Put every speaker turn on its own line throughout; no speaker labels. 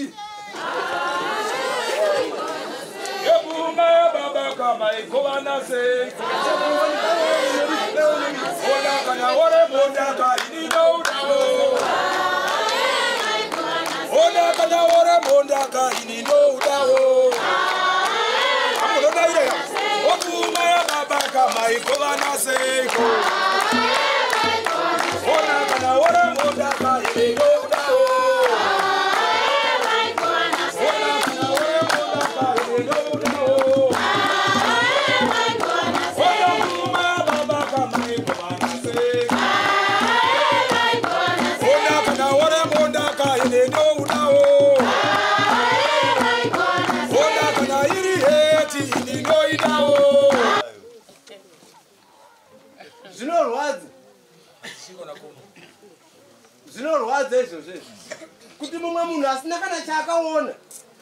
Iti
Yebuma baba kama ikovana sei. Ona kana ore mondaka ini noudawo. Ona kana ore mondaka ini noudawo. Amunodaira. Obuma ya baba kama ikovana seiko. Ona kana ore mondaka ini noudawo. Ona kana ore mondaka ini noudawo. Ona buma baba kama ikovana seiko. Ona kana ore mondaka ini noudawo. Ona kana iri heti ini noidawo.
Zvinorwadza. Zvinorwadza izvozvo izvi. Kuti mumwe munhu asina kana chaakaona,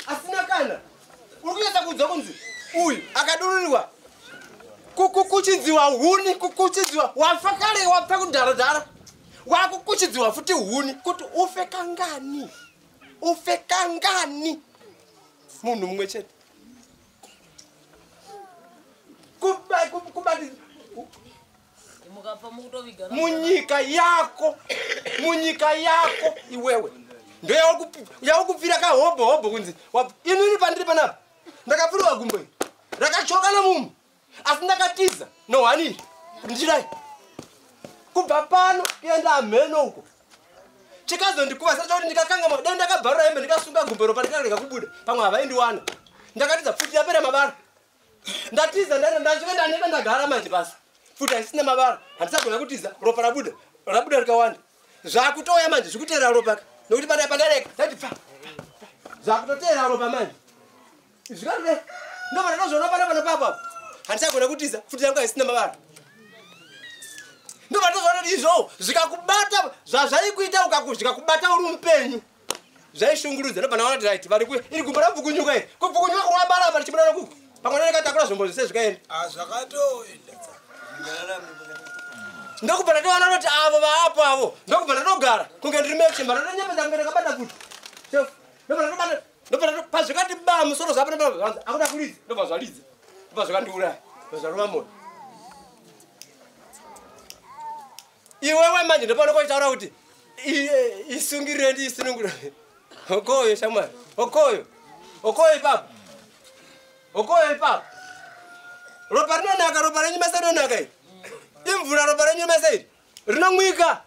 asina kana uri kunyatsa kuudzwa kunzi uyu akadururirwa kukuchidziwa huni, kukuchidziwa wafa kare, wafa kudharadhara, wakukuchidziwa futi huni kuti ufe kangani, ufe kangani munhu mumwe chete. Kubati munyika yako, munyika yako iwewe ndo yaukupfira kahobho hobho kunzi inini pandiri panapa ndakapfuriwa gumbo iri rakachoka nomumu asi ndakatiza nohani iri ndichidai kubva pano kuenda hamheno uko chikazondikuvasa chakuti ndikakanga dai ndakabharura hembe ndikasunga gumbo ropa ndikarega kubuda pamwe havaindiwana. Ndakatiza pfuti yapera mabara, ndatiza ndasvika ndaneta ndagara manje pasi futi haisina mabara, handisagona kutiza, ropa rabuda, rabuda rikawanda. Zvakutouya manje zvikuteera ropa ka nokuti padai pandareka ndati pfa zvakutoteera ropa manje zvikatodai ndobva ndatozoona pana pano papo apo handisagona kutiza, futi yangu haisina mabara. Ndobva ndatozoona kuti izvoo zvikakubata zvazvaikuita zvikakubata uri mupenyu zvaishungurudza. Ndobva ndaona kuti right vari kuya iri gumbo rabvukunyuka iri kubvukunyuka kurwabara apa richibuda nokuku pamwe ndakatakura zvombo zvese zvikaenda.
Zvakatoenda.
Ndokubva ndatoona kuti avo vaapo avo ndokubva ndatogara kunge ndiri mechemba ndatonyepedza kunge ndakabata kuti chefu ndobva ndatobata ndobva pazvikati ba musoro zvapo ndobva akuda kuridza ndobva zvaridza ndobva zvakandiuraya ndobva zvarova moyo. Iwewe manje ndopanokoitaura kuti isungirire ndiisunungure. Okoyo shamwari, okoyo, okoyo ipapo, okoyo ipapo. Ropa rinonaka, ropa renyu mese rinonaka iri. Imvura ropa renyu mese iri. Rinomwika.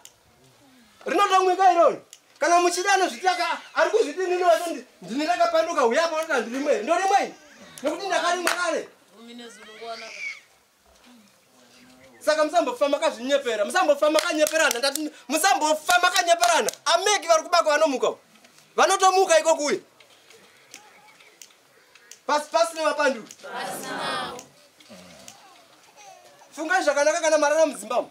Rinotomwika irori. Kana muchida anozvitaka ari kuzviti nini wacho ndini rakapanduka uya apo kuti handirimwe. Ndorimwe ini. Nekuti ndakarimwa kare. Saka musambofa makazvinyepera, musambofa makanyeperana, ndati musambofa makanyeperana. Ameki vari kubaka vanomuka. Vanotomuka iko kuye. Pasi pasi nevapanduki. Fungai zvakanaka kana marara mudzimba umu.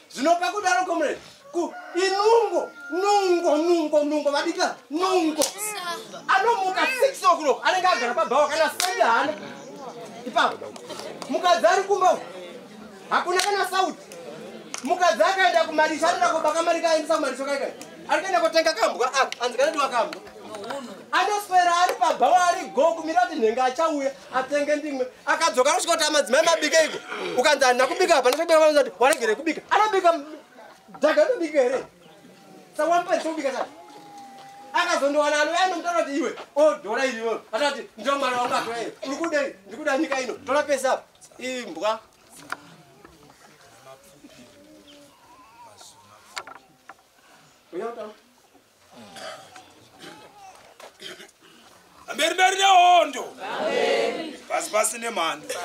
Zvinopa kudaro comrade. Ku inungo, nungo, nungo, nungo vadika, nungo. Anomuka 6 o'clock anenge agara pabhawa kana sendi haana. Ipapo. Mukadzi ari kumba uku. Hakuna kana sauti. Mukadzi akaenda kumarisha anoda kobaka mari kaendesa kumarisha kaikai. Ari kuenda kotenga kambwa aka, anzi kanodiwa kambwa. Anoswera ari pabhawa ari go kumira kuti nhenga achauya atenge ndimwe. Akadzoka anosvika kuti amadzimai mabike iko. Ukanzi handina kubika apa ndachobika vanonzi kuti waregere kubika. Anobika dhaga anobika here? Saka wamupa chekubika chacho. Akazondowana anouya anomutaura kuti iwe o dhora iri iwewe. Atati ndiyo mwana wangu atora iwe. Uri kudei? Ndikuda nyika ino. Tora pesa apa. Imbwa.
Mberi mberi nehondo. Pasi pasi nemhando.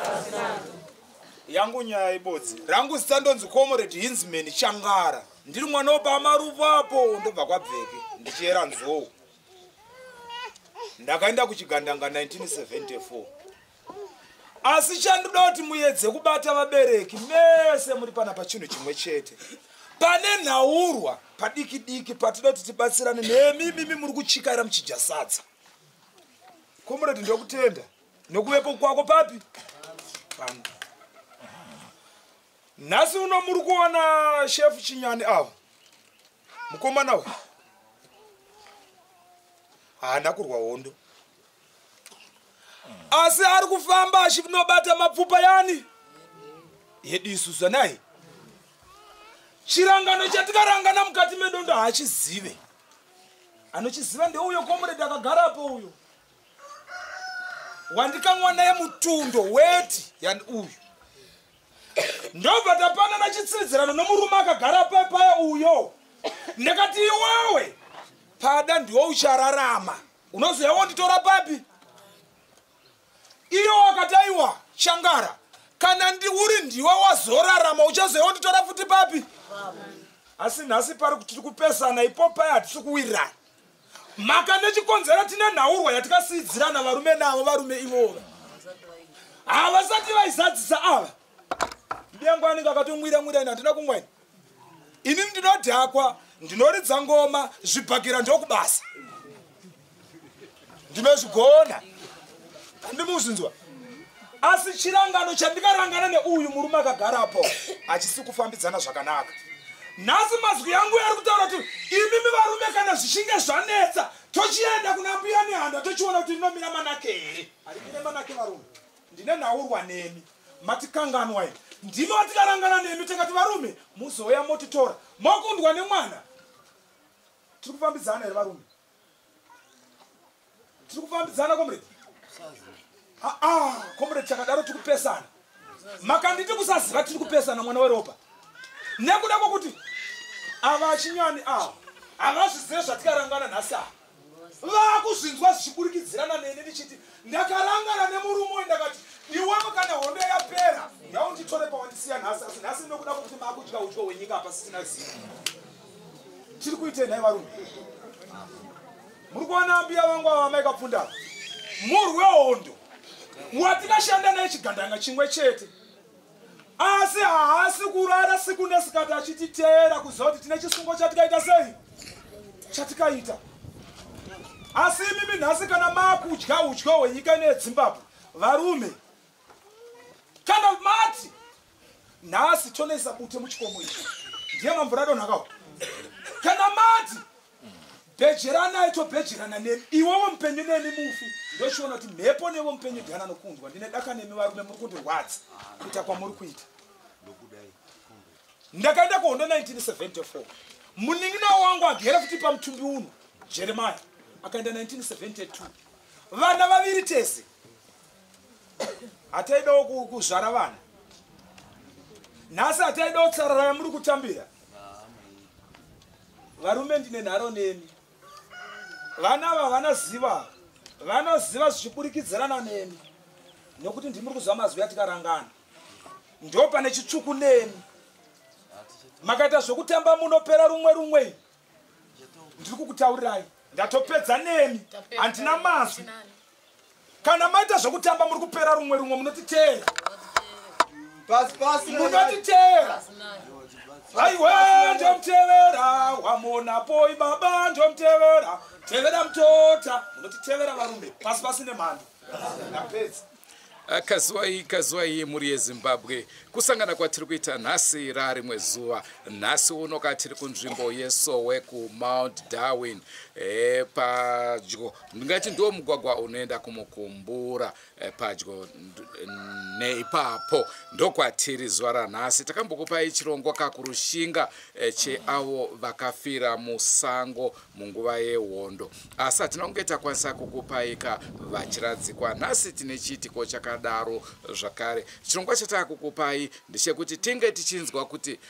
Yangu nyaya ibodzi. Rangu zita ndonzi Comrade Hinsman Changara. Ndiri mwana wepamarufu apo ndobva kwaBveke ndichiyera nzou. Ndakaenda kuchigandanga 1974. Asi chandoda kuti muedze kubata vabereki mese muri panapa chinhu chimwe chete. Pane nhaurwa padiki diki patinoda kuti tibatsirane nemi mimi muri kuchikaira muchidya sadza. Comrade ndokutenda nokuvepo kwako papi pano. Nhasi uno muri kuona Chef Chinyani ava mukomana uyu Haana kurwa hondo. Asi ari kufamba achinobata mapfupa yani yedu isusu nai. Chirangano chatikarangana mukati medondo haachizive. Anochiziva ndeuyo comrade akagarapo uyo. Wandikamwa naye mutundo weti yani uyu. Ndobva tapanana chitsidzirano nomurume akagara paya uyo. Ndakati iwewe pada ndiwo uchararama. Unoziva wonditora papi? Iyo wakati aiwa Changara, kana uri ndiwe wazorarama uchazoya wonditora futi papi? Asi nhasi pari tiri kupesana ipo paya hatisi kuwirirana. Mhaka nechikonzero tine nhaurwa yatikasiyidzirana varume navo varume ivova. Havasati vaizadzisa ava. Ndiyangu anenge akatomwira mwira ini handina kumwa ini. Ini ndinodhakwa, ndinoridza ngoma, zvibhakira ndokubasa. Ndinozvigona. Handimuzvinzwa. Asi chirangano chandikarangana neuyu murume akagarapo hachisi kufambidzana zvakanaka. Nhasi mazwi angu ari kutaura kuti imimi varume kana zvichinge zvanetsa tochienda kuna mbuya Nehanda tochiona kuti rinomira manake here. Harimire manake varume. Ndine nhaurwa nemi. Matikanganwa ini. Ndimi vatikarangana nemi tikati varume muzouya motitora. Mokundwa nemwana. Tiri kufambidzana here varume? Tiri kufambidzana comrade? Comrade chakadaro tiri kupesana. Makanditi kusaziva tiri kupesana mwana weropa. Nekuda kwokuti ava achinyani ava havazvizive zvatikarangana nhasi ava. Vakuzvinzwa zvichiburikidzirana neni ndichiti ndakarangana nemurume uyu ndakati iwewe kana hondo yapera yaunditore pawandisiya nhasi asi nhasi ndokuda kwokuti maakudya udyo hwenyika apa sisina zivo. Tiri kuitei nhai varume? Muri kuona mbuya vangu ava mai Kapfunda? Murwi wehondo watikashanda naye chigandanga chimwe chete. Asi haasi kurara siku nesikati achititeera kuziva kuti tine chisungo chatikaita sei? Chatikaita. Asi imimi nhasi kana maakudya udyo hwenyika ino yeZimbabwe, varume, kana mati nhasi tonoisa bute muchikomo ichi, ndiye mamvura adonhakawo. Kana mati bhejeranai tobhejerana nemi, iwewe mupenyu neni mufi, ndochiona kuti mhepo newe mupenyu ndiana nokundwa. Ndine daka nemi varume, muri kundirwadza kuita kwamuri kuita. Ndakaenda kuhondo 1974. Munin'ina wangu agere futi pamutumbi uno, Jeremiah, akaenda 1972. Vana vaviri tese. Hataidawo kuzvara vana. Nhasi hataidawo tsarara yamuri kutambira. Varume ndine nharo nemi. Vana ava vanoziva. Vanoziva zvichiburikidzirana nemi. Nokuti ndimuri kuziva mazwi atikarangana. Ndo pane chitsvuku nemi. Makaita zvokutamba munopera rumwe rumwe. Ndiri kukutaurirai. Ndatopedza nemi. Handina mazwi. Kana maita zvokutamba muri kupera rumwe rumwe munotiteera. Munotiteera. Aiwe ndomutevera wamonapoi baba ndomutevera. Tevera mutota. Munotitevera varume. Pasi pasi nemhando. Ndapedza.
Kazuwai muri yeZimbabwe kusangana kwatiri kuita nhasi rarimwe zuva. Nhasi uno katiri kunzvimbo yeSowe kuMount Darwin, padyo ndingati ndiwo mugwagwa unoenda kuMukumbura, padyo neipapo ndokwatiri zuva ranhasi. Takambokupai chirongwa kakurushinga cheavo vakafira musango munguva yehondo, asi hatina kunge takwanisa kukupaika vachiradzikwa. Nhasi tine chiitiko chakadaro zvakare. Chirongwa chatakukupai ndechekuti tinge tichinzwa kuti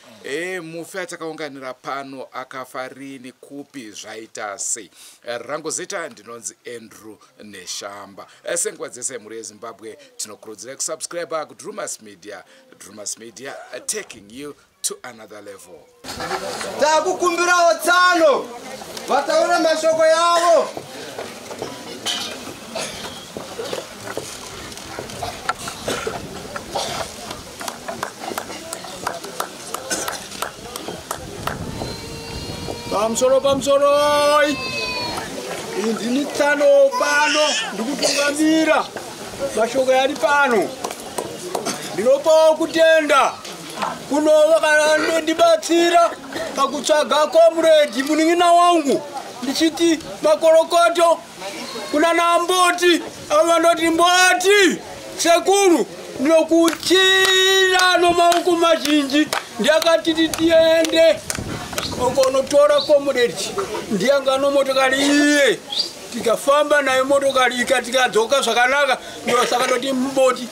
mufi atakaunganira pano akafa rini, kupi, zvaita sei. Rangu zita ndinonzi Andrew Neshamba. Senguva dzese mhuri yeZimbabwe tinokurudzira kusubscribe kuDrumas Media. Drumas Media, taking you to another level.
Takukumbirawo tsano vataure mashoko yavo.
Pamusoro pamusoroi, indini tsano pano ndikutungamira mashoko yari pano. Ndinopawo kutenda kuno vakanondibatsira pakutsvaga comrade munin'ina wangu, ndichiti makorokoto Kuna namboti avanoti mboti sekuru ndinokuchira nomaoko mazhinji ndakatiti tiende ukonotora komureti ndiyanga nomotokari iye tikafamba nayo motokari ika tikadzoka zvakanaka ndosaka ndoti mboti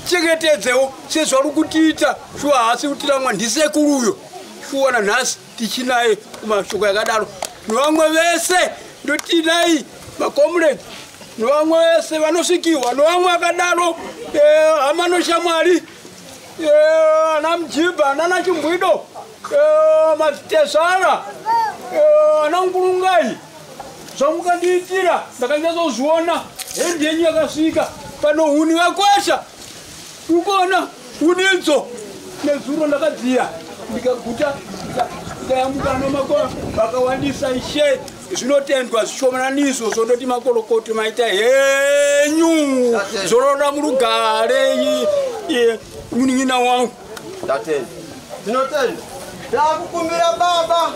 chengetedzewo sezvari kutiita shuwa haasi kutiramwa ndisekuruyo shuwa nanhasi tichinaye kumashoko yakadaro nevamwe vese ndotinai makomuredi nevamwe vese vanosvikiwa nevamwe vakadaro hama noshamwari ana mujibha nana chimbwido matezvara ana ngurungai zvamukandiitira ndakanyatsozviona hendi yenyu yakasvika pano huni vakwasha ukona hunidzo nezuro ndakadziya ndikaguta ndikayambuka nomakona vakawandisa ishe zvinotendwa zvishomananiso zvondoti makorokoti maita henyu zorora murugare munin'ina wangu.
Ndatenda. Tinotenda. Takukumbira baba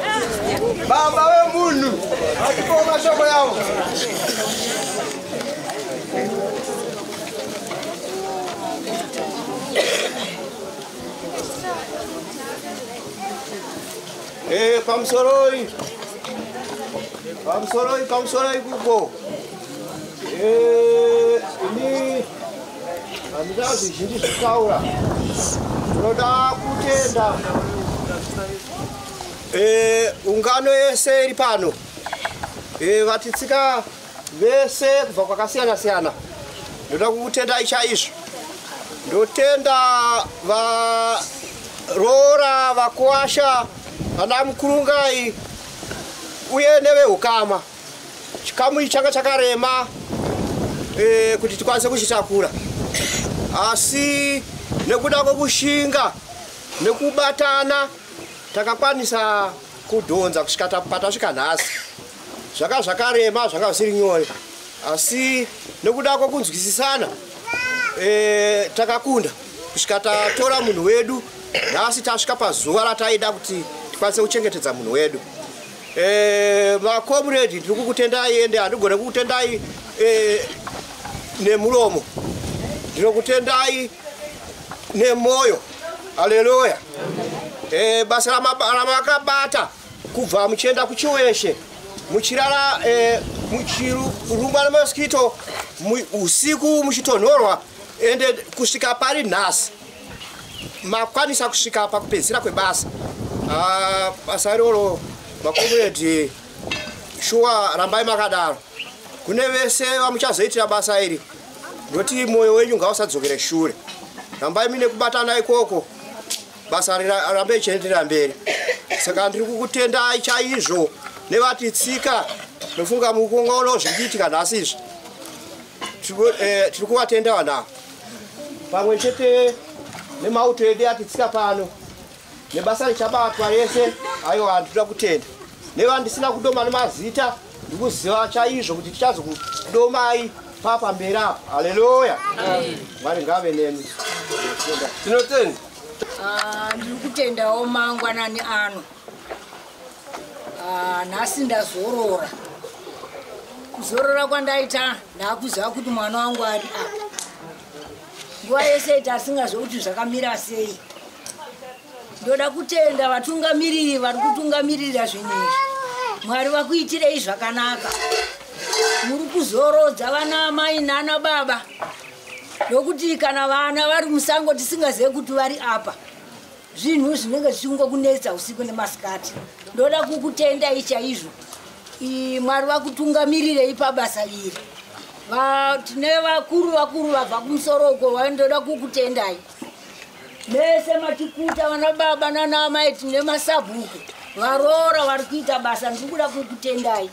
baba vemunhu vatipowo mashoko yavo. Pamusoroi pamusoroi pamusoroi kuko ini handina zvizhinji zvekutaura ndinoda kutenda ungano yese iri pano vatitsika vese kubva kwakasiyana siyana ndoda kukutendai chaizvo ndotenda varoora vakuwasha vana mukurungai uye neveukama chikamu ichi changa chakarema kuti tikwanise kuchitakura asi nekuda kwekushinga nekubatana takakwanisa kudhonza kusvika patasvika nhasi zvanga zvakarema zvanga zvisiri nyore asi nekuda kwekunzwisisana takakunda kusvika tatora munhu wedu nhasi tasvika pazuva rataida kuti tikwanise kuchengetedza munhu wedu. Makomredi ndiri kukutendai ende handigone kukutendai nemuromo ndinokutendai nemoyo. Haleluya. Basa ramakabata kubva muchienda kuchiweshe muchirara muchirumwa nemosquito usiku muchitonhorwa ende kusvika pari nhasi makwanisa kusvika pakupedzisira kwebasa. Basa iroro makomredi shuwa rambai makadaro. Kune vese vamuchazoitira basa iri ndoti moyo wenyu ngausadzokere shure rambai mine kubatana ikoko basa rambe richienderera mberi. Saka ndiri kukutendai chaizvo nevatitsika nofunga mukungaonawo zviri kuitika nhasi izvi tiri kuvatenda vanhu ava pamwe chete nemauto edu atitsika pano nebasa richabatwa rese aiwa ndinoda kutenda nevandisina kudoma nemazita ndikuziva chaizvo kuti tichazokudomai papamberi apa. Haleluya. Mwari ngave nemi. Tinotenda.
Ndiri kutendawo mangwanani ano. Nhasi ndazorora. Kuzorora kwandaita ndakuziva kuti mwana wangu ari apa. Nguva yese tasingazivi kuti zvakamira sei. Ndoda kutenda vatungamiriri vari kutungamirira zvinhu izvi. Mwari vakuitirei zvakanaka. Muri kuzorodza vana amai nana baba nokuti kana vana vari musango tisingazive kuti vari apa zvinhu zvinenge zvichingokunetsa usiku nemasikati. Ndoda kukutendai chaizvo. Mwari vakutungamirirei pabasa iri. Tine vakuru vakuru vabva kumusoro uko ndoda kukutendai mese matikuta vana baba nana amai tine masabhuku varoora vari kuita basa ndiri kuda kukutendai.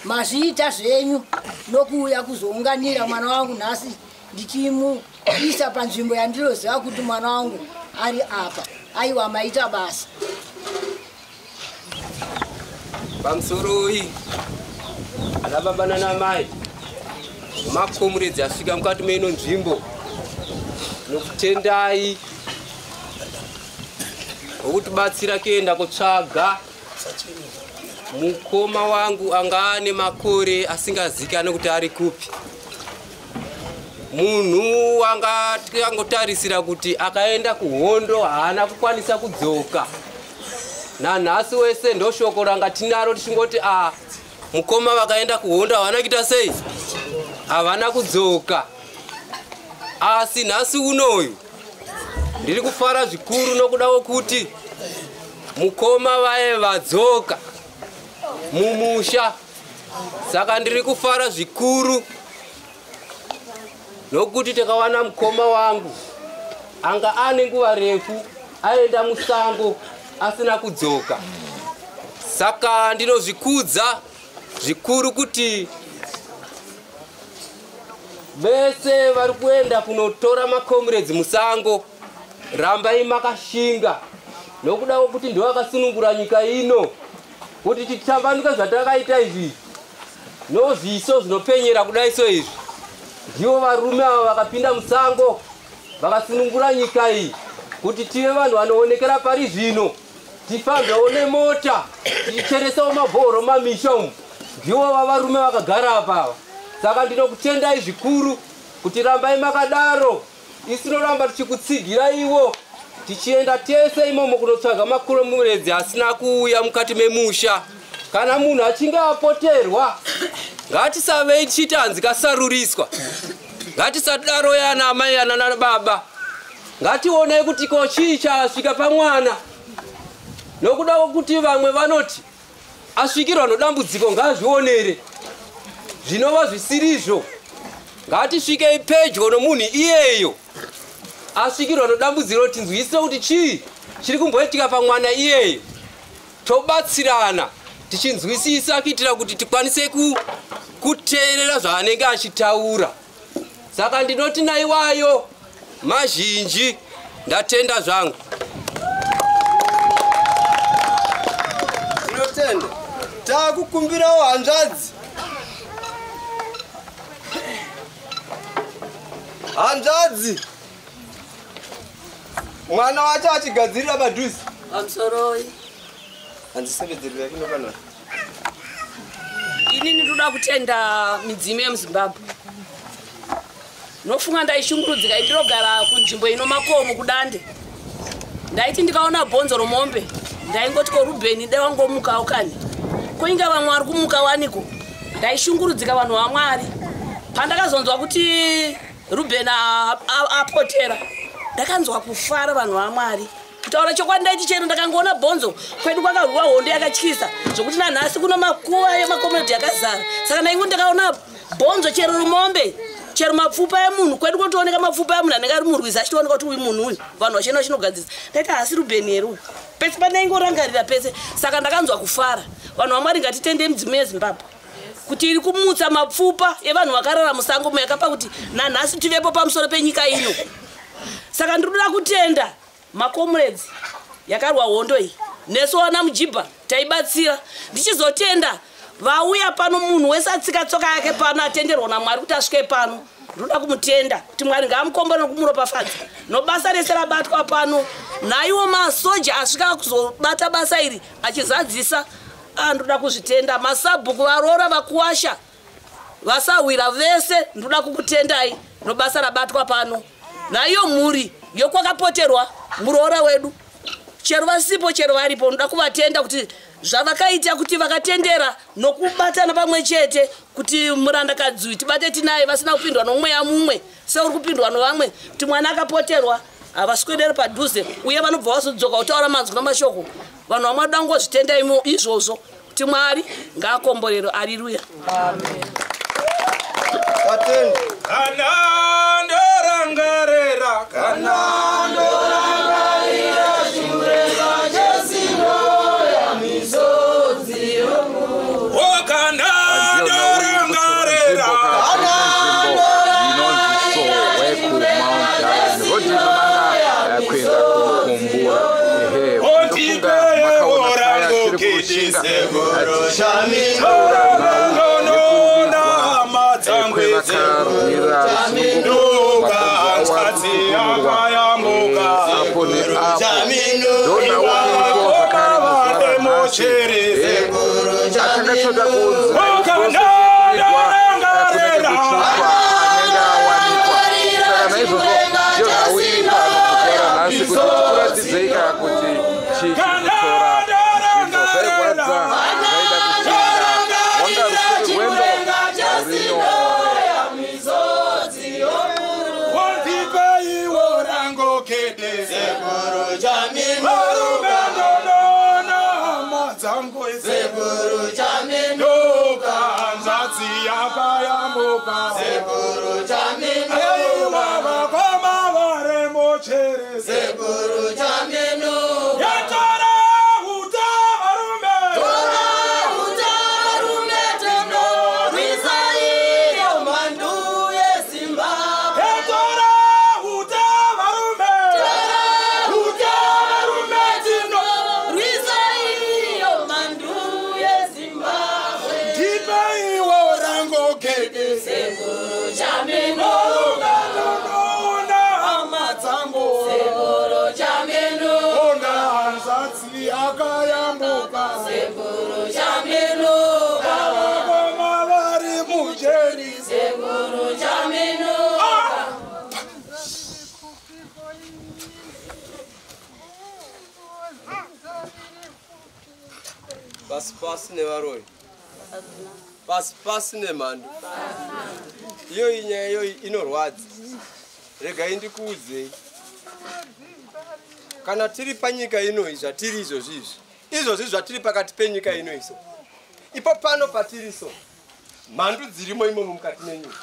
Mazviita zvenyu nokuuya kuzounganira mwana wangu nhasi ndichimuisa panzvimbo yandinoziva kuti mwana wangu ari apa. Aiwa maita basa.
Pamusoroi ana baba nana mai makomuredzi asvika mukati meino nzvimbo nokutendai nokutibatsira kuenda kutsvaga Mukoma wangu anga ane makore asingazikanwi kuti ari kupi. Munhu anga tikangotarisira kuti akaenda kuhondo haana kukwanisa kudzoka. Nanhasi wese ndoshoko ranga tinaro tichingoti a mukoma vakaenda kuhondo havana kuita sei? Havana kudzoka. Asi nhasi unoyu ndiri kufara zvikuru nokuda kwekuti mukoma vaye vadzoka mumusha. Saka ndiri kufara zvikuru nokuti takawana mukoma wangu anga ane nguva refu aenda musango asina kudzoka. Saka ndinozvikudza zvikuru kuti vese vari kuenda kunotora makomuredzi musango, rambai makashinga nokuda kwekuti ndivo vakasunungura nyika ino kuti titambanuke zvatakaita izvi nozviso zvinopenyera kudai so izvi. Ndivo varume ava vakapinda musango vakasunungura nyika iyi kuti tive vanhu vanoonekera pari zvino, tifambewo nemota tichicheresawo mabhoro mamisha umu. Ndivo vavarume vakagara apa ava. Saka ndinokutendai zvikuru kuti rambai makadaro, isu tinoramba tichikutsigira iwo tichienda tese imomo kunotsvaga makomuredzi asina kuuya mukati memusha. Kana munhu achinge apoterwa, ngatisavei tichiti hanzi kasaruriswa, ngatisadaro yana amai ana baba, ngationei kuti ko chii chasvika pamwana, nokuda kwekuti vamwe vanoti asvikirwa nodambudziko ngaazvionere, zvinova zvisirizvo. Ngatisvikei pedyo nomunhu iyeyo asvikirwa nodambudziko, tinzwisise kuti chii chiri kumboitika pamwana iyeyo, tobatsirana tichinzwisisa kuitira kuti tikwanise kuteerera zvaanenge achitaura. Saka ndinoti naiwayo mazhinji, ndatenda zvangu.
Tinotenda. Takukumbirawo hanzvadzi. Hanzvadzi, mwana wacho achigadzirira padhuze.
Pamusoroi.
Handisevedzerera kuno.
Inini ndoda kutenda midzimu yemuZimbabwe. Nofunga ndaishungurudzika, ndinogara kunzvimbo ino makomo kuDande. Ndaiti ndikaona bhonzo romombe ndaingoti ko Rubheni dai wangomukawo kani, koinga vamwe vari kumuka waniko. Ndaishungurudzika vanhu vaMwari. Pandakazonzwa kuti Rubheni apotera, ndakanzwa kufara vanhu vaMwari. Kutaura chokwadi ndaiti chero ndakangoona bhonzo kwedu kwakarwiwa hondo yakatyisa zvokuti nanhasi kuno makuva emakomuniti yakazara. Saka ndaingo ndakaona bhonzo chero rumombe chero mapfupa emunhu, kwedu kutooneka mapfupa emunhu anenge ari murwizi achitooneka kuti uyu munhu uyu, vanhu vachienda vachinogadzirisa. Ndaiti haasi Rubheni here uyu? Pese pandaingorangarira pese. Saka ndakanzwa kufara. Vanhu vaMwari, ngatitende midzimu yeZimbabwe kuti iri kumutsa mapfupa evanhu vakarara musango yakapa kuti nanhasi tivepo pamusoro penyika ino. Saka ndinoda kutenda makomuredzi yakarwa hondo iyi, nesu wana mujibha taibatsira. Ndichizotenda vauya pano, munhu wese atsika tsoka yake pano atenderwa naMwari kuti asvike pano. Ndinoda kumutenda kuti Mwari ngaamukombore nokumuropafadza nobasa rese rabatwa pano. Naiwo masoja asvika kuzobata basa iri achizadzisa, ndoda kuzvitenda. Masabhuku, varoora, vakuwasha, vasahwira vese, ndoda kukutendai nobasa rabatwa pano. Naiyo mhuri yokwakapoterwa muroora wedu, chero vasipo chero varipo, ndoda kuvatenda kuti zvavakaita kuti vakatendera nokubatana pamwe chete kuti murandakadzi uyu tibate tinaye, vasina kupindwa nomweya mumwe seuri kupindwa novamwe, kuti mwana akapoterwa havaswederi padhuze uye vanobva vazodzoka kutaura manzwi namashoko. Vanhu vamwe vanoda kungozvitenda izvozvo kuti Mwari ngaakomborero. Ariruya.
Tatenda.
Kana ndorangarira, kana ndorangarira shure
kwachesinoya misodzi yomu.
O kana ndorangarira,
inonzi Sowe kuMount Darwin. Rodi inonanga kuenda kunokumbura. Ehe, ndofunga makaona taya tiri kurushinga tichitaura kwevakarwira rusununguko apo neapo. Ndonawo iripo zvakare muzuva ranhasi. Zvakatsveta kunzi process yekuvigwa kunenge kuchiitwa anenge awanikwa. Saka naizvozvo ndiyo nhau iri pano muzuva ranhasi, kuti tikuratidzei ka kuti chii chiri kutora nzvimbo. Zvairwadza, zvaida kushinga, rwanga rusiri rwendo rwuri nyore.
Wondipeiwo rango kede varume, ndodona hama dzangu, ndoka hanzvadzi yakayambuka. Aiwa, vakoma vari muchere, yatora uta varume. Yatora uta varume, uta varume tino. Ndipeiwo rango kede varume, ndinoona hama dzangu, ona hanzvadzi yakayambuka, vakoma vari mujeri.
Pasi pasi nevaroyi, pasi pasi nemhandu. Iyoyi nyaya iyoyi inorwadza. Regai ndikuudzei, kana tiri panyika inoyi, zvatiri izvozvi izvi, izvozvi zvatiri pakati penyika inoyi, so ipo pano patiri, so mhandu dzirimo imomo mukati menyika,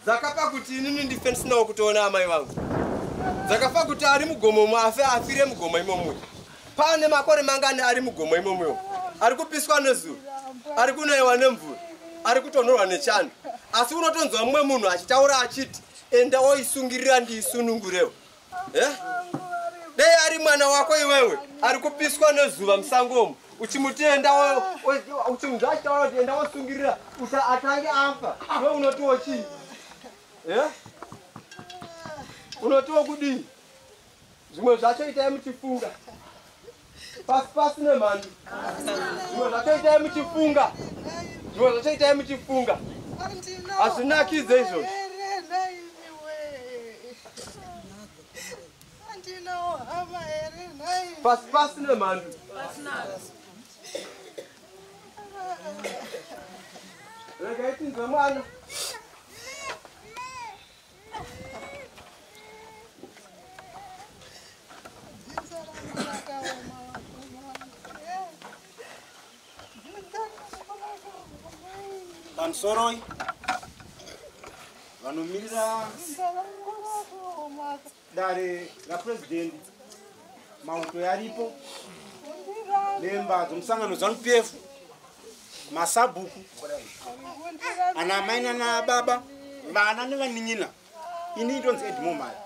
dzakapa kuti inini ndife ndisinawo kutoona amai vangu, dzakafa kuti ari mugomomo afe, afire mugomo imomo. Pane makore mangani ari mugomo imomo, ari kupiswa nezuva, ari kunayiwa nemvura, ari kutonhorwa nechando, asi unotonzwa mumwe munhu achitaura achiti, "Enda oisungirira ndiisunungurewo." Eh? Dei ari mwana wako iwewe ari kupiswa nezuva musangomo, uchimuti enda, uchimunzwa achitaura kuti, "Enda wosungirira usa atange afa," iwe unotiwo chii? Eh? Unotiwo kudii? Zvimwe zvacho itai muchifunga. Pasi pasi nemhandu. Zvimwe zvacho itai muchifunga, zvimwe zvacho itai muchifunga, hazvinakidze izvozvo. Pasi pasi nemhandu. Regai tinzwe mwana.
Pamusoroi vanomirira dare rapurezidendi, mauto yaripo, memba dzomusangano ZANU PF, masabhuku, ana amai nana baba, vana nevanin'ina, ini ndonzi Edmo Maya,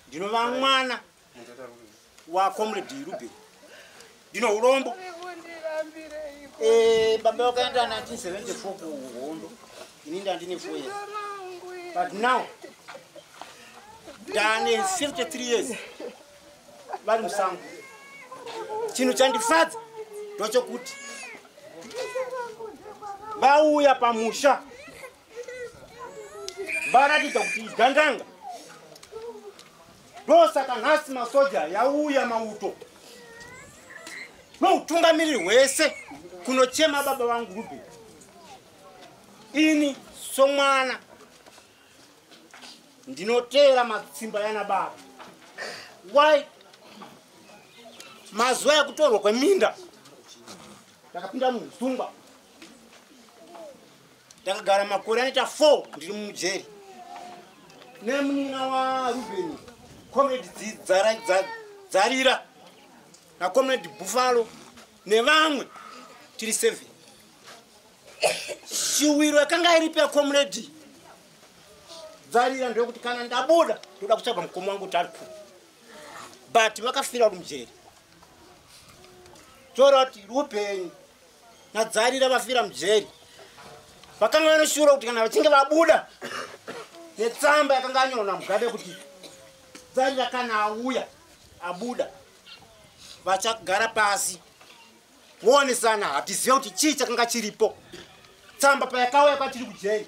ndinova mwana waComrade Ruben. Ndino urombo. Baba vakaenda 1974 kuhondo, ini ndandine 4 years, but now ndane 53 years vari musango. Chinhu chandifadza ndochokuti vauya pamusha, varatidza kuti igandanga. Ndosaka nhasi masoja yauya, mauto noutungamiriri hwese, kunochema baba vangu Ruben. Ini somwana ndinoteera matsimba yana baba. Why? Mazuva ekutorwa kweminda ndakapinda muzungwa, ndakagara makore anoita 4 ndiri mujeri nemunin'ina waRubeni, Comrade Dzarira, naComrade Buffalo nevamwe, tiri 7. Shiwiro yakanga iripo yaComrade Dzarira ndeyekuti kana ndabuda ndoda kutsvaga mukoma wangu kuti ari ku, but vakafira uri mujeri. Tora kuti Rubeni naDzarira vafira mujeri, vakanga vanoshura kuti kana vachinge vabuda, netsamba yakanga anyorwa naMugabe kuti Dzarira kana auya abuda, vachagara pasi. Woonesana, hatizive kuti chii chakanga chiripo. Tsamba payakauya kwatiri kujeri,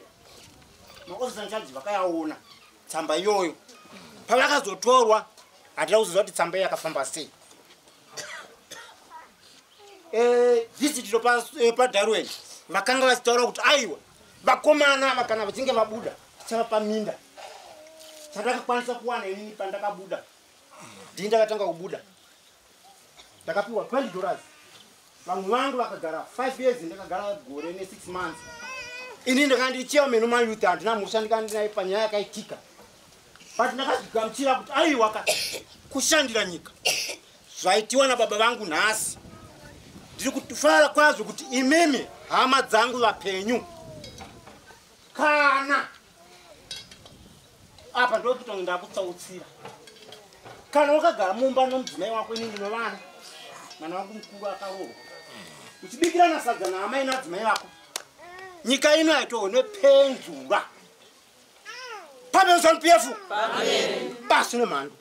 maofisa in charge vakayaona tsamba iyoyo. Pavakazotorwa, hatina kuziva kuti tsamba iyo yakafamba sei. District paDarwin vakanga vachitaura kuti aiwa, vakomana ava kana vachinge vabuda tichavapa minda. Chandakakwanisa kuwana inini pandakabuda, ndii ndakatanga kubuda, ndakapiwa $20. Vamwe vangu vakagara 5 years, ndakagara gore ne6 months. Ini ndakanga ndiri chairman wemayouth, handina mhosva ndikanga ndinaye panyaya yakaitika, but ndakazvigamuchira kuti aiwa ka, kushandira nyika zvaitiwa nababa vangu. Nhasi ndiri kufara kwazvo kuti imimi hama dzangu vapenyu, kana apa ndokutonge ndakutsautsira. Kana wakagara mumba nomudzimai wako, ini ndino vana, mwana wangu mukuru akarohwa, uchibikirana sadza naamai nadzimai vako, nyika ino haitoone penzura. Pamberi ZANU PF, pasi nemhando.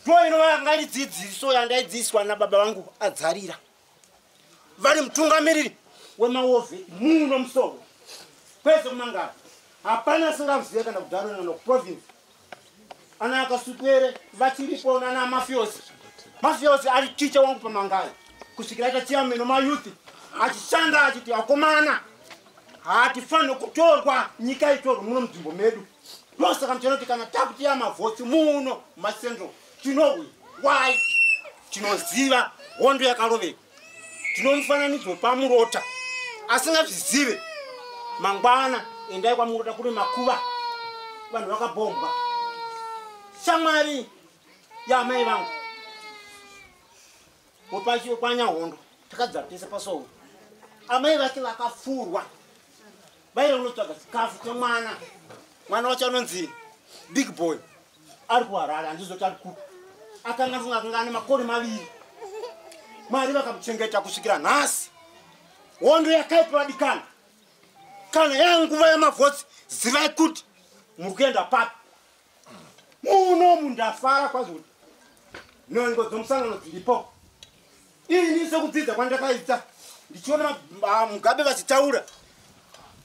Ndo inova yanga iri dzidziso yandaidzidziswa nababa vangu Adzarira, vari mutungamiriri wemawar vet muno musoro kwese kuMangara. Hapana asingazive, kana kuDarwin kana kuprovince. Ana Akasupere vachiripo, nana Mafiosi. Mafiosi ari ticha wangu paMangara kusvikira aita chairman wemayouth, achishanda achiti akomana, hatifaniri kutorwa, nyika itorwa muno munzvimbo medu. Ndosaka muchiona kuti kana takutiya mavhotsi muno mumaCentral, tinohwi wai tinoziva hondo yakaroveka. Tinomufananidzo paMurota, asingazvizive mangwana endai kwaMurota, kune makuva, vanhu vakabhombwa. Shamwari yamai vangu kwanyahondo, takadzara tese pasowe, amai vake vakafurwa, vaida kunotsvaga chikafu chemwana. Mwana wacho anonzi Big Boy, ari kuHarare, handizoti ari kupi. Akanga funga akanga ane makore 2. Mwari vakamuchengeta kusvikira nhasi. Hondo yakaipa, vadikana. Kana yanguva yamavhotsi, zivai kuti muri kuenda papi. Munomu ndafara kwazvo kuti nhengo dzomusangano dziripo. Ini sekudzidza kwandakaita, ndichiona Mugabe vachitaura,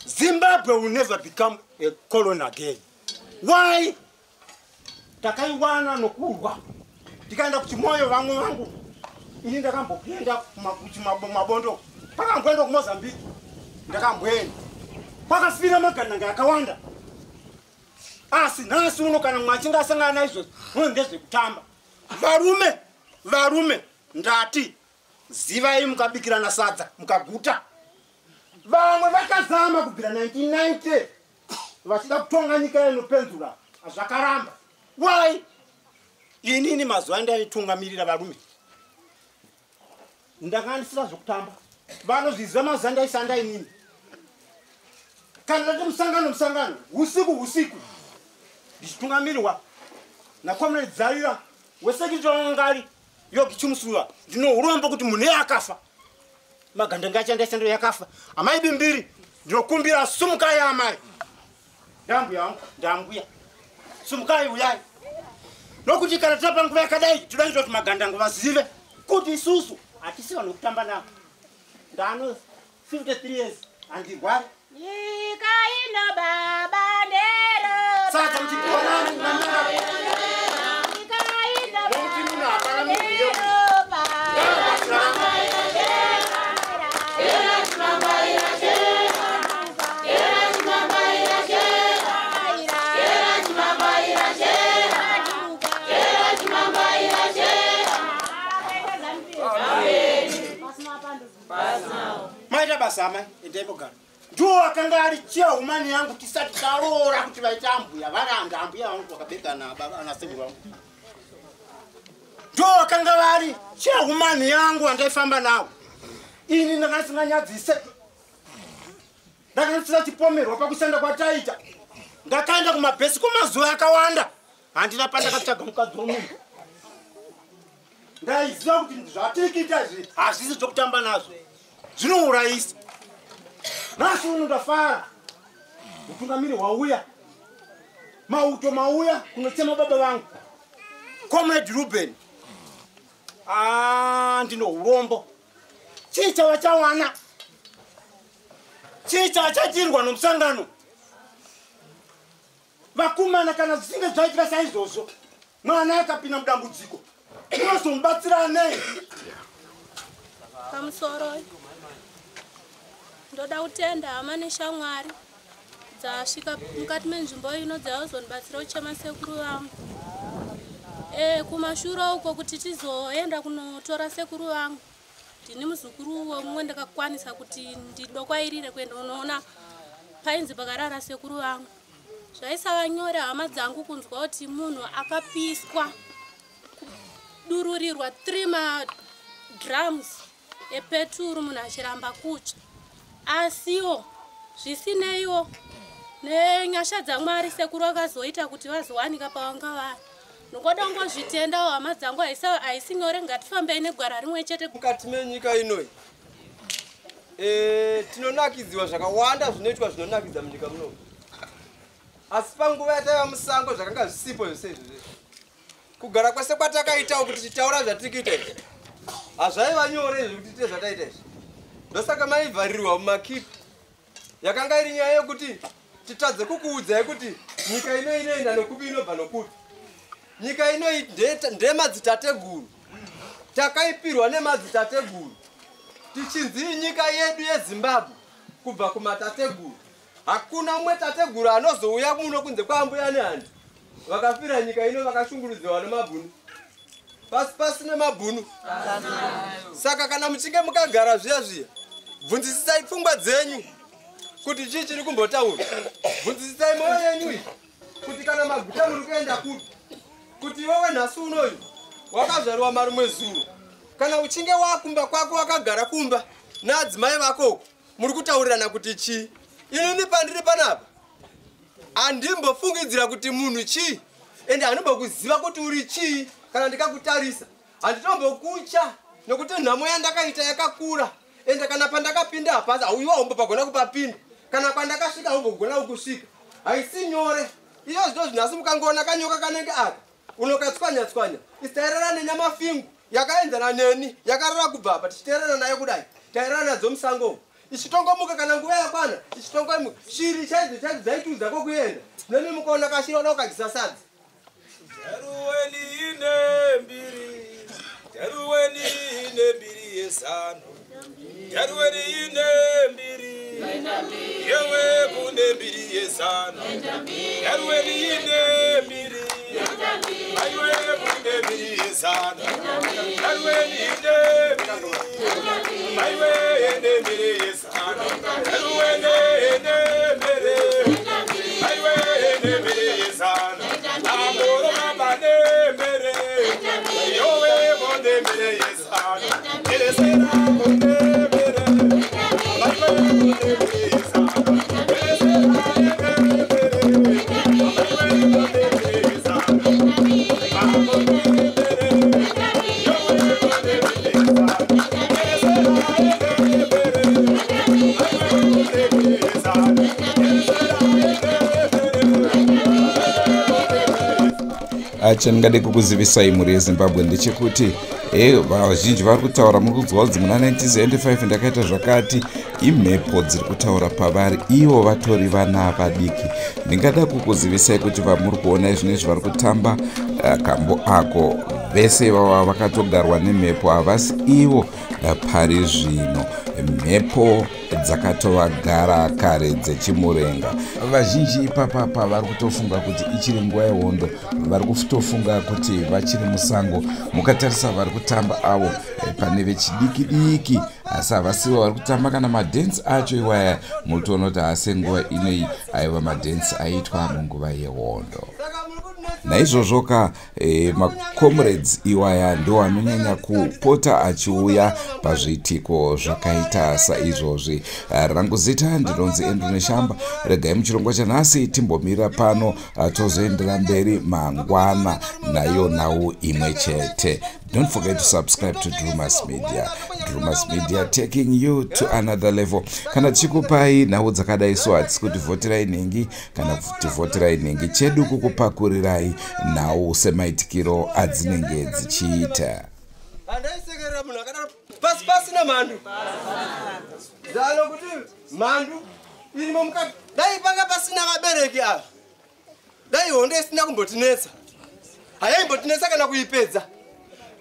"Zimbabwe will never become a colony again." Why? Takaiwana nokurwa, tikaenda kuChimoyo. Vamwe vangu, ini ndakambokuenda kumabondo, pakamboenda kuMozambique, ndakamboenda kwakafira magandanga akawanda. Asi nhasi uno kana mumwe achinge asangana naizvozvo, uno ndezvekutamba. Varume, varume, ndati zivai mukabikirana sadza mukaguta. Vamwe vakazama kubvira 1990 vachida kutonga nyika inopenzura, zvakaramba. Why? Inini mazuva andaitungamirira varume, ndanga ndisina zvokutamba. Vanozviziva mazuva andaisanda inini. Kana ndati musangano, musangano, usiku usiku, ndichitungamirirwa naComrade Dzarira, wesecretary wangari Yokichimusuva. Ndino urombo kuti munhu akafa, magandanga achandaisandiro yakafa. Amai Bimbiri, ndinokumbira, sumukai amai. Ndambuya wangu, ndambuya, sumukai, uyai, nokuti kana tapa nguva yakadai, toda kuti magandango vazive kuti isusu hatisi vanhu vekutamba navo. Ndano 53 years, handirwari.
Nyika ino baba ndero.
Saka muchipiwa nani?
Nyika ino
Nokuti muno hapana munhu.
ndero.
Maita basa amai, endai mogara. Ndiwo akanga ari chairman yangu tisati taroora, kuti vaita ambuya, varanda ambuya vangu vakabereka nasekuru vangu. Ndiwo vakanga vari chairman yangu andaifamba nawo. Ini ndanga ndisinganyadzise, ndanga ndisina chipomerwa pakushanda kwataita. Ndakaenda kumabhesi kwemazuva akawanda, handina pandakatsvaga mukadzi womunhu. Ndaiziva kuti zvatiri kuita izvi hazvisi zvokutamba nazvo, zvinourayisa. Nhasi uno ndafara, utungamiri hwauya, mauto mauya kunochema baba vangu Comrade Ruben. Ah, ndino urombo. Chii chavachawana? Chii chavachadirwa nomusangano? Vakomana, kana zvichinge zvaitika saizvozvo, mwana akapinda mudambudziko, unozomubatsira nei?
Pamusoro, ndoda kutenda hama neshamwari dzasvika mukati menzvimbo ino dzaizondibatsira kuchema sekuru vangu. Kumashure uko kuti tizoenda kunotora sekuru vangu, ndini muzukuru wemumwe ndakakwanisa kuti ndidokwairire kuenda unoona painzi pakarara sekuru vangu. Zvaisava nyore hama dzangu kunzwa kuti munhu akapiswa, kudururirwa 3 madrums epeturu, munhu achiramba kutsva. Asiwo zvisineiwo, nenyasha dzaMwari, sekuru akazoita kuti vazowanika pavanga vari. Nokoda ngozvitendawo hama dzangu, haisi nyore. Ngatifambei negwara rimwe chete.
Mukati menyika inoi tinonakidziwa zvakawanda zvinoitwa zvinonakidza munyika muno, asi panguva yataiva musango zvakanga zvisipo zvose izvozvo. Kugara kwese kwatakaitawo kuti titaura zvatiri kuita izvi, hazvaiva nyore izvi kuti tiite zvataita izvi. Ndosaka maivharirwa mumakipi. Yakanga iri nyaya yekuti titadze kukuudzai kuti nyika ino inoenda nokupi, inobva nokupi. Nyika ino ndemadzitateguru, takaipirwa nemadzitateguru, tichinzi nyika yedu yeZimbabwe kubva kumatateguru. Hakuna mumwe tateguru anozouya muno kunze kwaambuya nehandi vakafira nyika ino, vakashungurudziwa nemabhunu. Pasi pasi nemabhunu! Saka kana muchinge mukagara zviya zviya, bvunzisisai pfungwa dzenyu kuti chii chiri kumbotaura. Bvunzisisai mwoyo yenyu iyi kuti kana maguta muri kuenda kupi, kuti iwewe nhasi unoyu wakazvariwa marimwe zuro, kana uchinge wakumba kwako, wakagara kumba naadzimai vako uko, muri kutaurirana kuti chii? Inini pandiri panapa handimbofungidzira kuti munhu chii, ende handimbokuziva kuti uri chii. Kana ndikakutarisa handitombokucha, nokuti nhamo yandakaita yakakura, ende kana pandakapinda hapasi, hauiwa haumbopagona kupapinda, kana kwandakasvika haumbogona kukusvika. Haisi nyore iyo. Zvino zvinhasi mukangoona kanyoka kanenge aka, unokatswanya tswanya. Isitairara nenyamafingu yakaenzana neni, yakarara kubva apa tichiteerana nayo kudai, tairara nadzo musango, ichitongomuka kana nguva yakwana, ichitongomuka. Shiri chaidzo chaidzo dzaitiudza kwokuenda. Nemi mukaona kashiri oda kukadyisa sadza.
Teruweni ine mbiri, teruweni ine mbiri yezano, teruweni ine mbiri, yewe kune mbiri yezano, teruweni ine mbiri, aiwe kune mbiri yezano, teruweni ine mbiri, aiwe ine mbiri yezano, teruweni ine mbiri, aiwe ine mbiri yezano. Amoro mabane mbere, yowe bonde mbere yezano, eresera bonde mbere, aiwe bonde mbere yezano, eresera mbere, aiwe bonde mbere yezano, bonde mbere, yowe bonde mbere yezano, eresera mbere, aiwe bonde mbere yezano, eresera mbere.
Chandingade kukuzivisai, mhuri yeZimbabwe, ndechekuti vazhinji vari kutaura, muri kunzwa kunzi muna 1975 ndakaita zvakati. Imhepo dziri kutaura pavari, ivo vatori vana vadiki. Ndingada kukuzivisai kuti vamuri kuona izvinezvi vari kutamba kambo ako, vese vava vakatogarwa nemhepo, havasi ivo pari zvino. Mhepo dzakatovagara kare dzechimurenga. Vazhinji ipapapa vari kutofunga kuti ichiri nguva yehondo, vari kutofunga kuti vachiri musango. Mukatarisa vari kutamba avo, pane vechidiki diki, asi havasivo vari kutamba. Kana madhensi acho iwaya, muri kutoona kuti haasi nguva inoi, aiva madhensi aiitwa munguva yehondo. Naizvozvo ka macomrades iwaya ndo anonyanya kupota achiuya pazviitiko zvakaita saizvozvi. Rangu zita ndinonzi Andrew Neshamba. Regai muchirongwa chanhasi timbomira pano, tozoendera mberi mangwana nayo nhau imwe chete. Don't forget to subscribe to Drumas Media. Drumas Media, taking you to another level. Kana tichikupai nhau dzakadai so, hatisi kuti vhoterai nhingi kana kuti vhoterai nhingi. Chedu kukupakurirai nhau semaitikiro adzinenge dzichiita.
Handaisekerera munhu akadaro. Pasi. Pasina mhandu. Zano kuti mhandu irimo mukati. Dai panga pasina vabereki ava, dai hondo isina kumbotinetsa, hayaimbotinetsa kana kuipedza.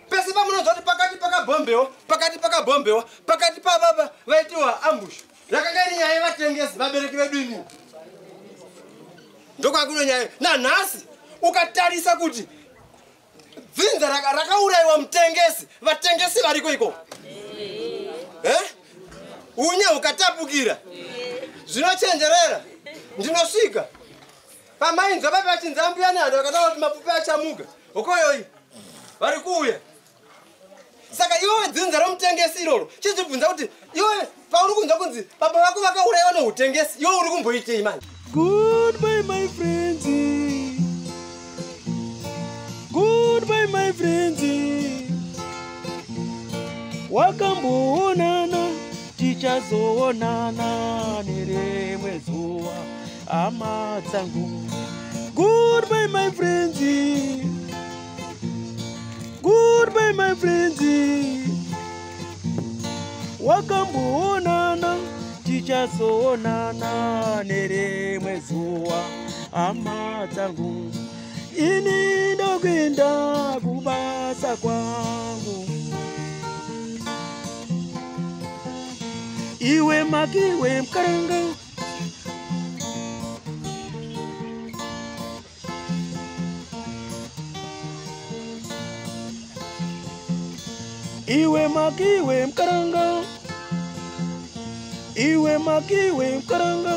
Pese pamunonzwa kuti pakati pakabhombewa, pakati pakabhombewa, pakati pababa vaitiwa ambush, yakanga iri nyaya yevatengesi, vabereki vedu imini. Ndokwakuno nyaya nanhasi. Ukatarisa kuti dzinza rakaurayiwa mutengesi, vatengesi variko ikoko, unya hukatapukira. Zvinochenjerera ndinosvika pamainzwa papi vachinzi ambuya nehanda vakataura kuti mapfupi achamuka okoyoi vari kuuya. Saka iwewe dzinza romutengesi iroro, chizvibvunza kuti iwe pauri kunzwa kunzi baba vako vakaurayiwa noutengesi, iwe uri kumboitei manje?
Goodbye my friends, goodbye my friends, wakamboonana tichazoonana nerimwe zuva hama dzangu. Goodbye my friends, goodbye my friends, wakamboonana tichazoonana nerimwe zuva hama dzangu. Ini ndokuenda kubasa kwangu, iwe makiwe mkaranga. Iwe makiwe mkaranga, iwe makiwe mkaranga.